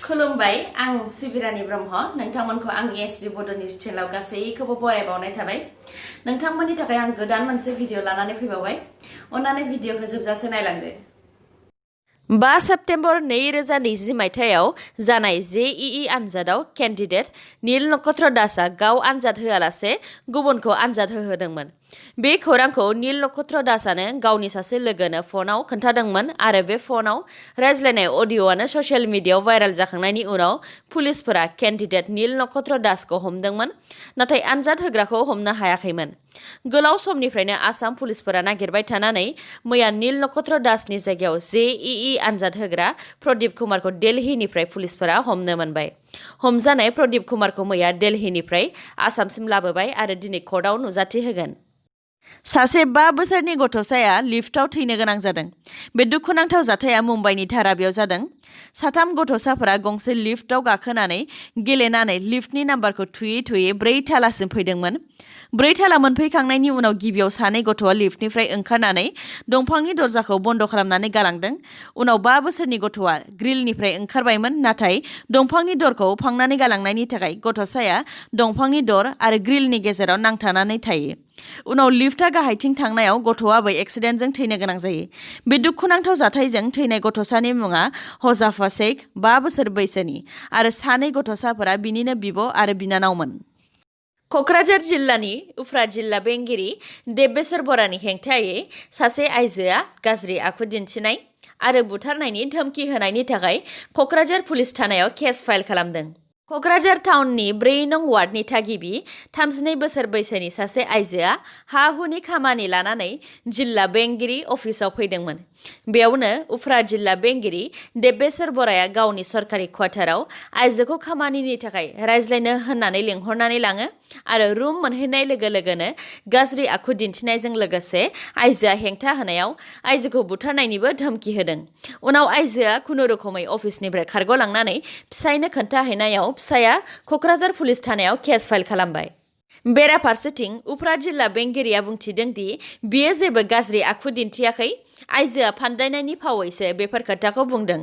खुलुमबाय आं सिबिरानि ब्रह्म नोंथांमोनखौ आंनि एसबी बड' निउज चेनेलाव गासैखौबो बरायबावनाय थाबाय नोंथांमोननि थाखाय आं गोदान मोनसे भिडिअ लानानै फैबावबाय अन्नानै भिडिअखौ जोबजासे नायलांदो 5 सेप्तेम्बर 2020 मायथाइयाव जानाय जेईई आनजादाव केन्डिडेट नील नक्षत्र दासआ गाव आनजाद होआलासे गुबुनखौ आनजाद होहोदोंमोन। बे खौरांखौ नील नक्षत्र दासआनो गावनि सासे लोगोनो फनाव खोन्थादोंमोन आरो बे फनाव रायज्लायनाय अडिअ'आनो ससियेल मिडियायाव भाइरेल जाखांनायनि उनाव पुलिसफोरा केन्डिडेट नील नक्षत्र दासखौ हमदोंमोन नाथाय आनजाद होग्राखौ हमनो हायाखैमोन। गोलाव समनिफ्रायनो आसाम पुलिसफोरा नागिरबाय थानानै मैया नील नक्षत्र दासनि जायगायाव जेईई आनजाद होग्रा प्रदीप कुमारखौ दिल्लीनिफ्राय पुलिसफोरा हमनो मोनबाय। हमजानाय प्रदीप कुमारखौ मैया दिल्लीनिफ्राय आसामसिम लाबोबाय आरो दिनै कर्टआव नुजाथि होगोन। सासे 5 बोसोरनि गथ'साया लिफ्टआव थैनो गोनां जादों। बे दुखुनांथाव जाथाया मुम्बाइनि धाराबियाव जादों। साथाम गथ'साफोरा गंसे लिफ्टआव गाखोनानै गेलेनानै लिफ्टनि नाम्बारखौ थुयै 4 थालासिम फैदोंमोन। 4 थाला मोनफैखांनायनि उनाव गिबियाव सानै गथ'आ लिफ्टनिफ्राय ओंखारनानै दंफांनि दरजाखौ बन्द खालामनानै गालांदों। उनाव 5 बोसोरनि गथ'आ ग्रिलनिफ्राय ओंखारबायमोन नाथाय दंफांनि दरखौ फांनानै गालांनायनि थाखाय गथ'साया दंफांनि दर आरो ग्रिलनि गेजेराव नांथानानै थायो। उनाव लिफ्टआ गाहायथिं थांनायाव गथ'आबो एक्सिडेन्टजों थैनो गोनां जायो। बे दुखुनांथाव जाथायजों थैनाय गथ'सानि मुङा हजाफा शेख 5 बोसोर बैसोनि आरो सानै गथ'साफोरा बिनिनो बिब' आरो बिनानावमोन। क'क्राझार जिल्लानि उफ्रा जिल्ला बेंगिरि देबेश्वर बरानि हेंथायै सासे आइजोआ गाज्रि आखु दिन्थिनाय आरो बुथारनायनि धमकी होनायनि थाखाय क'क्राझार पुलिस थानायाव केस फाइल खालामदों। क'क्राझार टाउननि 4 नं वार्डनि थागिबि 32 बोसोर बैसोनि सासे आइजोआ हा-हुनि खामानि लानानै जिल्ला बेंगिरि अफिसाव फैदोंमोन। बेयावनो उफ्रा जिल्ला बेंगिरि देबेश्वर बराया गावनि सरकारि क्वार्टाराव आइजोखौ खामानिनि थाखाय रायज्लायनो होननानै लिंहरनानै लाङो आरो रुम मोनहैनाय लोगो लोगोनो गाज्रि आखु दिन्थिनायजों लोगोसे आइजोआ हेंथा होनायाव आइजोखौ बुथारनायनिबो धमकी होदों। उनाव आइजोआ खुनुरुखुमै अफिसनिफ्राय खारग'लांनानै फिसायनो खोन्थाहैनायाव फिसाया क'क्राझार पुलिस थानायाव केस फाइल खालामबाय। बेराफारसेथिं उफ्रा जिल्ला बेंगिरिया बुंथिदों दि बियो जेबो गाज्रि आखु दिन्थियाखै, आइजोआ फान्दायनायनि फावैसो बेफोर खोथाखौ बुंदों।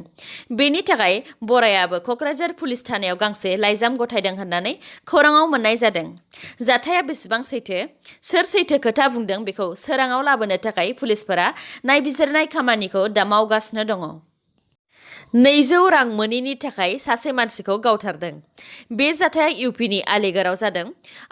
बेनि थाखाय बरायाबो क'क्राझार पुलिस थानायाव गांसे लाइजाम गथायदों होननानै खौराङाव मोननाय जादों। जाथाया बेसेबां सैथो, सोर सैथो खोथा बुंदों बेखौ सोराङाव लाबोनो थाखाय पुलिसफोरा नायबिजिरनाय खामानिखौ दा मावगासिनो दङ। 200 रां मोनैनि थाखाय सासे मानसिखौ गावथारदों। बे जाथाया इउपिनि आलिगढ़आव जादों।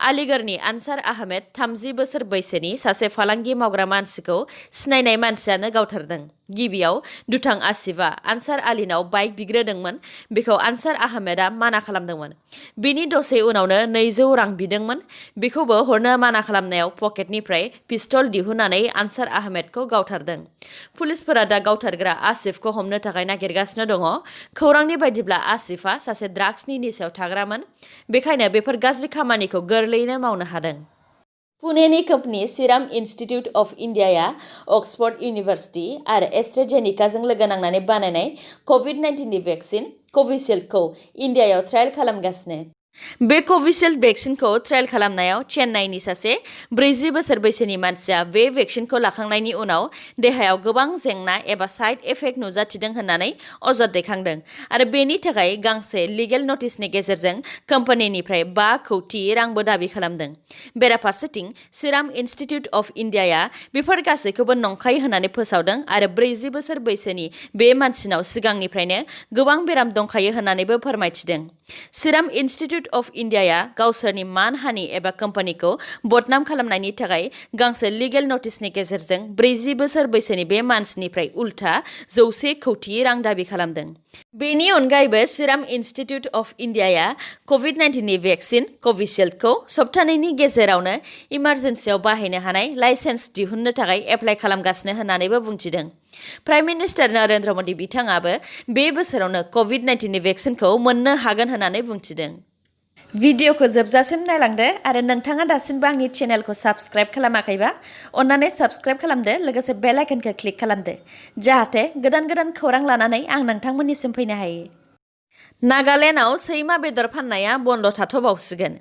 आलिगढ़नि आनसार आहमेद 30 बोसोर बैसोनि सासे फालांगि मावग्रा मानसिखौ सिनायनाय मानसियानो गावथारदों। गिबियाव दुथां आसिफआ आनसार आलीनाव बाइक बिग्रोदोंमोन। बेखौ आनसार आहमेदआ माना खालामदोंमोन। बिनि दसे उनावनो 200 रां बिदोंमोन। बेखौबो हरनो माना खालामनायाव पकेटनिफ्राय पिस्तल दिहुननानै आनसार आहमेदखौ गावथारदों। पुलिसफोरा दा गावथारग्रा आसिफखौ हमनो थाखाय नागिरगासिनो दङ। खौरांनि बायदिब्ला आसिफआ सासे ड्राग्सनि निसायाव थाग्रामोन, बेखायनो बेफोर गाज्रि खामानिखौ गोरलैयैनो मावनो हादों। पुनेनि कंपनी सीराम इन्स्टिट्यूट अफ इन्डियाया अक्सफर्ड इउनिभार्सिटी आरो एस्ट्रेजेनिकाजों लोगो नांनानै बानायनाय कभिड-19 भेक्सिन कविशील्डखौ इन्डियायाव ट्रायल खालामगासिनो। बे कविशील्ड भेक्सिनखौ ट्रायल खालामनायाव चेन्नाईनि सासे 40 बोसोर बैसोनि मानसिया बे भेक्सिनखौ लाखांनायनि उनाव देहायाव गोबां जेंना एबा साइड इफेक्ट नुजाथिदों होननानै अजद दैखांदों आरो बेनि थाखाय गांसे लिगेल नटिसनि गेजेरजों कम्पानिनिफ्राय 5 कौटि रांबो दाबि खालामदों। बेराफारसेथिं सीराम इन्स्टिट्यूट अफ इन्डियाया बेफोर गासैखौबो नंखाय होननानै फोसावदों आरो 40 बोसोर बैसोनि बे मानसिनाव सिगांनिफ्रायनो गोबां बेराम दंखायो होननानैबो फोरमायथिदों। सीराम इन्स्टिट्यूट अफ इन्डियाया गावसोरनि मानहानि एबा कम्पानिखौ बदनाम खालामनायनि थाखाय गांसे लिगेल नटिसनि गेजेरजों 40 बोसोर बैसोनि बे मानसिनिफ्राय उल्था 100 कौटि रां दाबि खालामदों। बेनि अनगायैबो सीराम इन्स्टिट्यूट अफ इन्डियाया कभिड-19 भेक्सिन कविशील्डखौ सप्तानैनि गेजेरावनो इमारजेन्सियाव बाहायनो हानाय लाइसेन्स दिहुननो थाखाय एप्लाइ खालामगासिनो होननानैबो बुंथिदों। प्राइम मिनिस्टार नरेन्द्र मदि बिथाङाबो बे बोसोरावनो कभिड-19 भेक्सिनखौ मोननो हागोन होननानै बुंथिदों। भिडिअखौ जोबजासिम नायलांदो आरो नोंथाङा दासिमबो आंनि चेनेलखौ साबस्क्राइब खालामाखैबा अन्नानै साबस्क्राइब खालामदो, लोगोसे बेल आइकनखौ क्लिक खालामदो जाहाथे गोदान खौरां लानानै आं नोंथांमोननिसिम फैनो हायो। नागालेन्डआव सैमा बेदर फाननाया बन्द थाथ'बावसिगोन।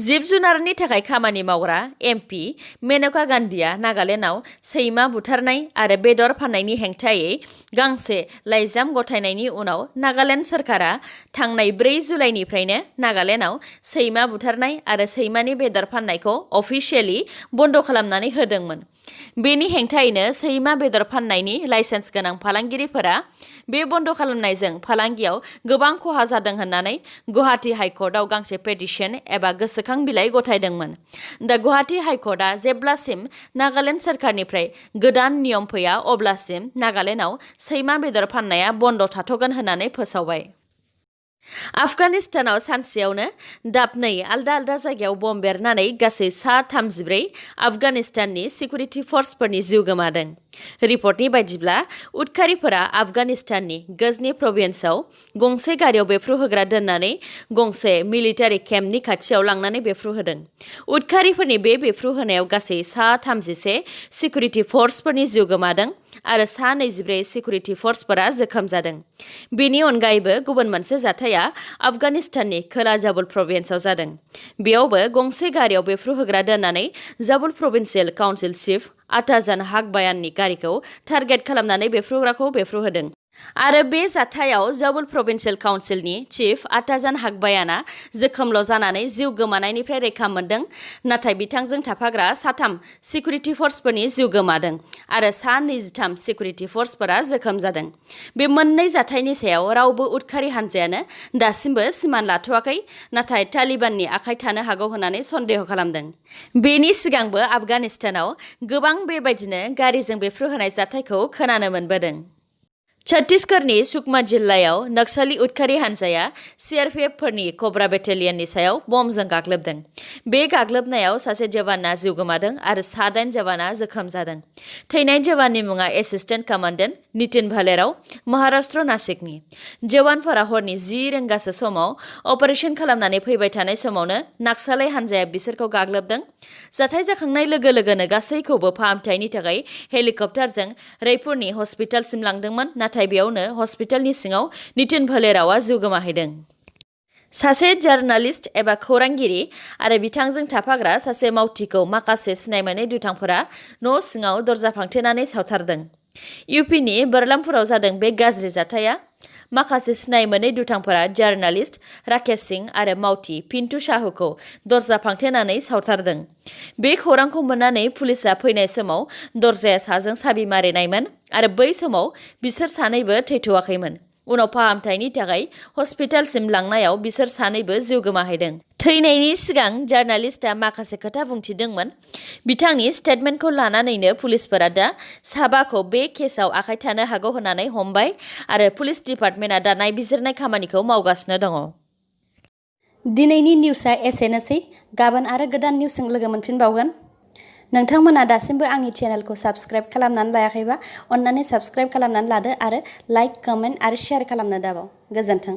जिब जुनारनि थाखाय खामानि मावग्रा एमपि मेनका गान्धीआ नागालेन्डआव सैमा बुथारनाय आरो बेदर फाननायनि हेंथायै गांसे लाइजाम गथायनायनि उनाव नागालेन्ड सोरखारा थांनाय 4 जुलाइनिफ्रायनो नागालेन्डआव सैमा बुथारनाय आरो सैमानि बेदर फाननायखौ अफिसियेलि बन्द खालामनानै होदोंमोन। बेनि हेंथायैनो सैमा बेदर फाननायनि लाइसेन्स गोनां फालांगिरिफोरा बे बन्द खालामनायजों फालांगियाव गोबां खहा जादों होननानै गुवाहाटी हाइकर्टआव गांसे पेटिशन एबा गोसोखां बिलाइ गथायदोंमोन। दा गुवाहाटी हाइकर्टआ जेब्लासिम नागालेन्ड सोरखारनिफ्राय गोदान नियम फैया अब्लासिम नागालेन्डआव सैमा बेदर फाननाया बन्द थाथ'गोन होननानै फोसावबाय। आफगानिस्तानाव सानसेयावनो दाबनै आलदा आलदा जायगायाव बम बेरनानै गासै सा 34 आफगानिस्ताननि सिकिउरिटि फर्सफोरनि जिउ गोमादों। रिपर्टनि बायदिब्ला उदखारिफोरा आफगानिस्ताननि गजनी प्रभिन्सआव गंसे गारियाव बेफ्रुहोग्रा दोननानै गंसे मिलिटारि केम्पनि खाथियाव लांनानै बेफ्रुहोदों। उदखारिफोरनि बे बेफ्रुहोनायाव गासै सा 31 सिकिउरिटि फर्सफोरनि जिउ गोमादों आरो सा 24 सिकिउरिटि फर्सफोरा जोखोम जादों। बेनि अनगायैबो गुबुन मोनसे जाथाया आफगानिस्ताननि खोला जाबुल प्रभिन्सआव जादों। बेयावबो गंसे गारियाव बेफ्रुहोग्रा दोननानै जाबुल प्रभिन्सियेल काउन्सिल चिफ आताजान हाक बायाननि गारिखौ टार्गेट खालामनानै बेफ्रुग्राखौ बेफ्रुहोदों। आरो बे जाथायाव जाबुल प्रभिन्सियेल काउन्सिलनि चिफ आताजान हाक बायाना जोखोमल' जानानै जिउ गोमानायनिफ्राय रैखा मोन्दों, नाथाय बिथांजों थाफाग्रा सा 3 सिकिउरिटि फर्सफोरनि जिउ गोमादों आरो सा 23 सिकिउरिटि फर्सफोरा जोखोम जादों। बे मोननै जाथायनि सायाव रावबो उदखारि हान्जायानो दासिमबो सिमान लाथ'वाखै, नाथाय तालिबाननि आखाइ थानो हागौ होननानै सन्देह खालामदों। बेनि सिगांबो आफगानिस्तानाव गोबां बेबायदिनो गारिजों बेफ्रुहोनाय जाथायखौ खोनानो मोनबोदों। छत्तीसगढ़नि सुकमा जिल्लायाव नक्सली उदखारि हान्जाया सिआरपिएफफोरनि कब्रा बेटेलियननि सायाव बमजों गाग्लोबदों। बे गाग्लोबनायाव सासे जवाना जिउ गोमादों आरो सा 8 जवाना जोखोम जादों। थैनाय जवाननि मुङा एसिस्टेन्ट कामान्डेन्ट नितिन भालेराव, महाराष्ट्र नासिकनि। जवानफोरा हरनि 10 रिंगासो समाव अपारेशन खालामनानै फैबाय थानाय समावनो नाक्सालाइ हान्जाया बिसोरखौ गाग्लोबदों। जाथाय जाखांनाय लोगो लोगोनो गासैखौबो फाहामथायनि थाखाय हेलिकप्टारजों रायपुरनि हस्पिटालसिम लांदोंमोन, नाथाय बेयावनो हस्पिटालनि सिङाव नितिन भालेरावआ जिउ गोमाहैदों। सासे जार्नालिस्ट एबा खौरांगिरि आरो बिथांजों थाफाग्रा सासे मावथिखौ माखासे सिनाय मोनै दुथांफोरा न' सिङाव दरजा फांथेनानै सावथारदों। इउपिनि बरलामपुराव जादों बे गाज्रि जाथाया। माखासे सिनाय मोनै दुथांफोरा जार्नालिस्ट राकेश सिंह आरो मावथि पिन्टू साहुखौ दरजा फांथेनानै सावथारदों। बे खौरांखौ मोननानै पुलिसआ फैनाय समाव दरजाया साजों साबि मारिनायमोन आरो बै समाव बिसोर सानैबो थैथ'वाखैमोन। उनाव फाहामथायनि थाखाय हस्पिटालसिम लांनायाव बिसोर सानैबो जिउ गोमाहैदों। थैनायनि सिगां जार्नालिस्टआ माखासे खोथा बुंथिदोंमोन। बिथांनि स्टेटमेन्टखौ लानानैनो पुलिसफोरा दा साबाखौ बे केसआव आखाइ थानो हागौ होननानै हमबाय आरो पुलिस डिपार्टमेन्टआ दा नायबिजिरनाय खामानिखौ मावगासिनो दङ। दिनैनि निउसआ एसेनोसै। गाबोन आरो गोदान निउसजों लोगो मोनफिनबावगोन। नोंथांमोना दासिमबो आंनि चेनेलखौ साबस्क्राइब खालामनानै लायाखैबा अन्नानै साबस्क्राइब खालामनानै लादो आरो लाइक, कमेन्ट आरो शेयार खालामनो दाबाव। गोजोन्थों।